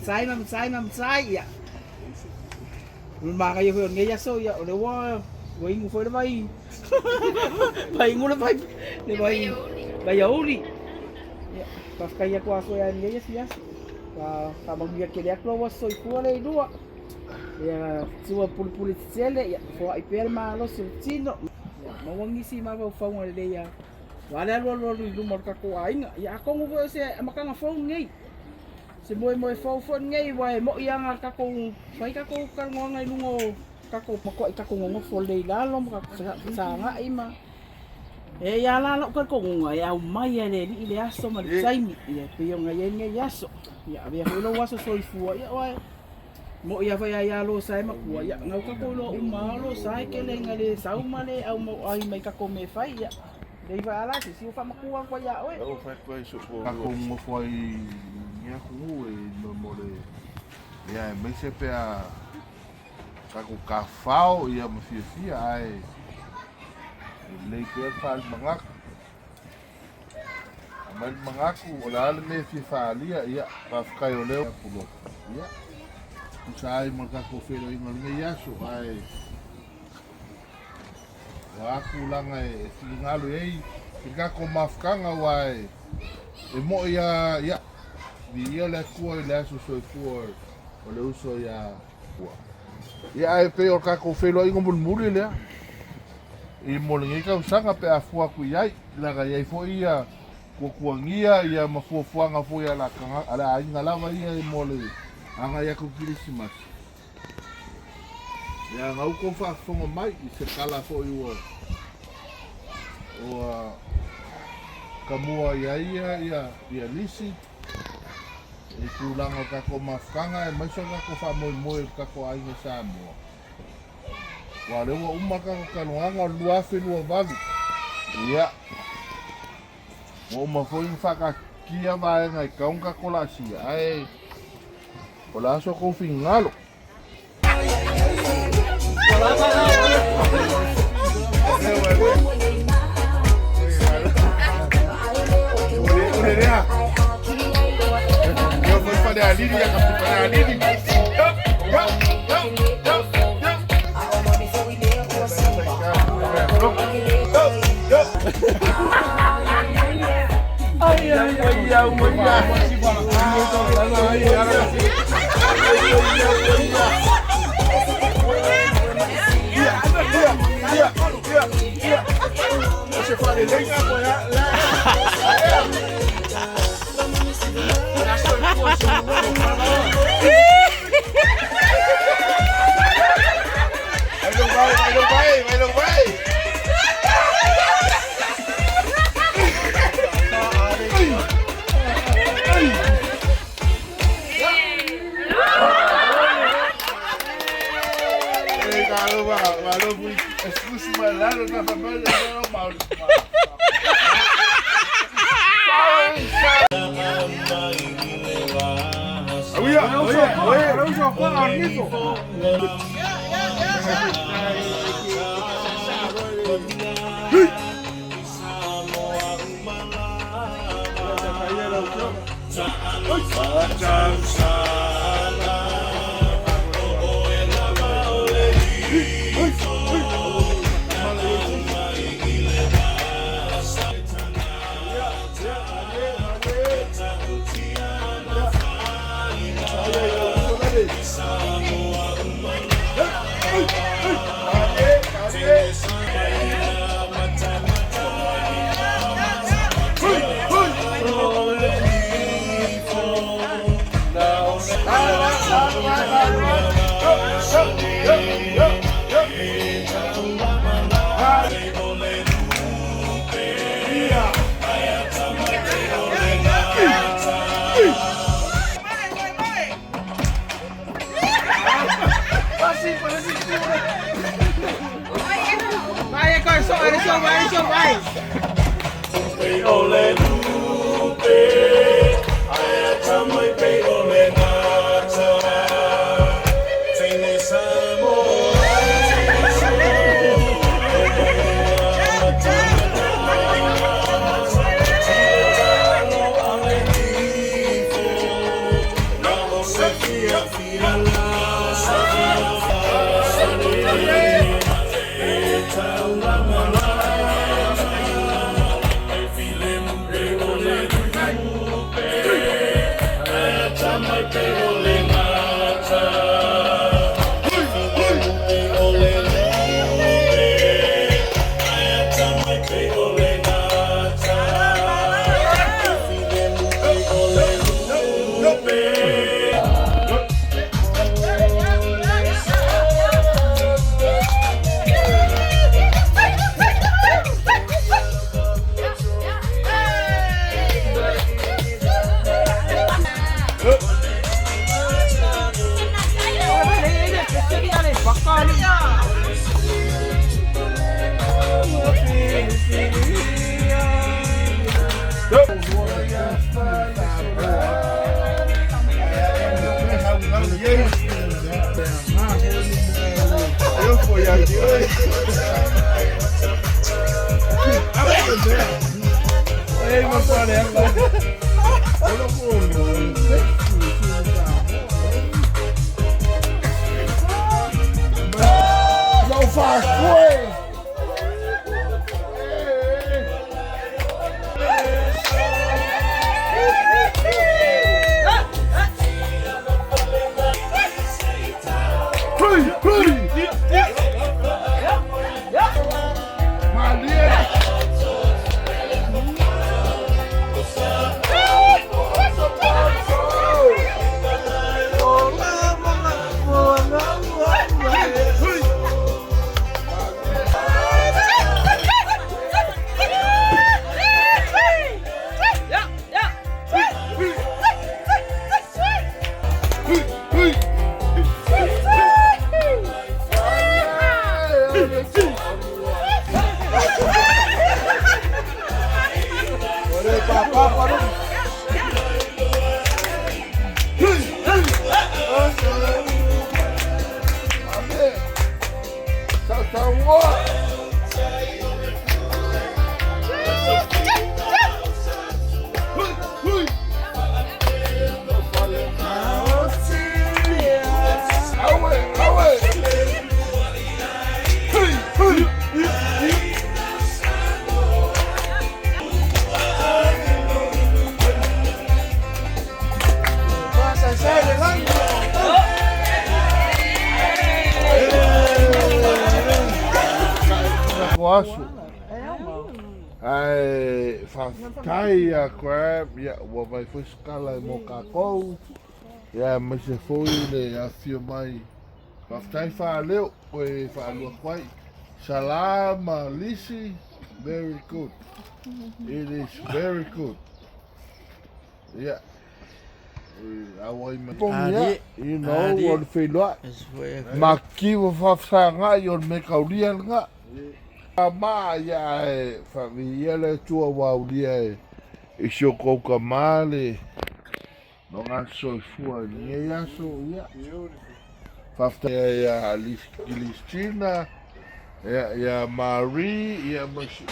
Matsai ma matsai ma matsai ya. O le manaia foi o lenei aso, ia, o lea ua ua inu foi le vai, vai inu le vai, le vai, vai aouli. Ia, faafetai atu lava foi lava i lenei afiafi. Faamanuia tele atu lou aso soifua lea i lua. Ia, tua pulepule tetele, ia, foai pea le malosi o le tino. Ia, maua nisi mafaufauga lelei lava. Aua le alualu i luma o le tatou aiga. Ia, atonu foi o se amataga fou lenei. Se moemoe fou foi lenei, aua e moni lava na tatou fai tatou talanoaga i luga o tatou matuai tatou nonofo lelei i lalo ma tatou fesagai ma e i ai lava la lou talitonuga e aumai lava e le Alii le aso ma le taimi ia e pei ona i ai lenei aso. Ia avea foi lou aso soifua ia aua e moni lava foi a ia Losa e matua ia na ua tatou iloa uma lava o Losa e tele ina le sau ma le aumauai mai tatou mea e fai ia lelei foi lava la se isi ua faamatua atu ai ia oe. Tatou nonofo ai i lenei atunuu e mo le ia aemaise pe a tatou tafafao ia ma fiafia ae lelei pea le faalimanatu. Aumai le manatu o le a le mea e fia faaalia ia faafetai o lea ua ia tusa ai ma le tatou feiloaiga o lenei aso ae o a tulaga e finagalo i ai i le tatou mafutaga aua e moi lava ia viia le Atua i le aso soifua o le uso ia Ia ae pei o le tatou feiloaiga mulimuli lea i mo lenei tausaga pe a fua atu i ai, leaga e i ai foi ia tuatuagia ia ma fuafuaga foi a le aiga lava ia mo le agai atu i Kerisimasi. Ia na ua tou faafofoga mai i se tala foi ua ua tamua i ai ia ia ia lisi i tulaga o tatou mafutaga aemaise o tatou faamoemoe i le tatou aiga i Samoa. Aua o lea ua uma le tatou talanoaga o le 2028. Ia, ua uma foi ona faataatitia vaega e tatau ona tatou laasia, ae o le a so outou finagalo? Aso. Ae faafetai ia Graham, ia ua mai foi se tala mo kākou, ia aemaise foi le afifio mai. Faafetai Faaleo, koe faalua atu ai. Salama Lisi, very good. It is very good. Ia, auai mai. Ia, you know, o le feiloai. Maki ua faafesagai o le mea kaulia lena. Ma ia e faavaia le Atua ua aulia e i si o kou tama le loga soifua i lenei aso. Ia, faafetai ia Listina, ia Marie, ia ma si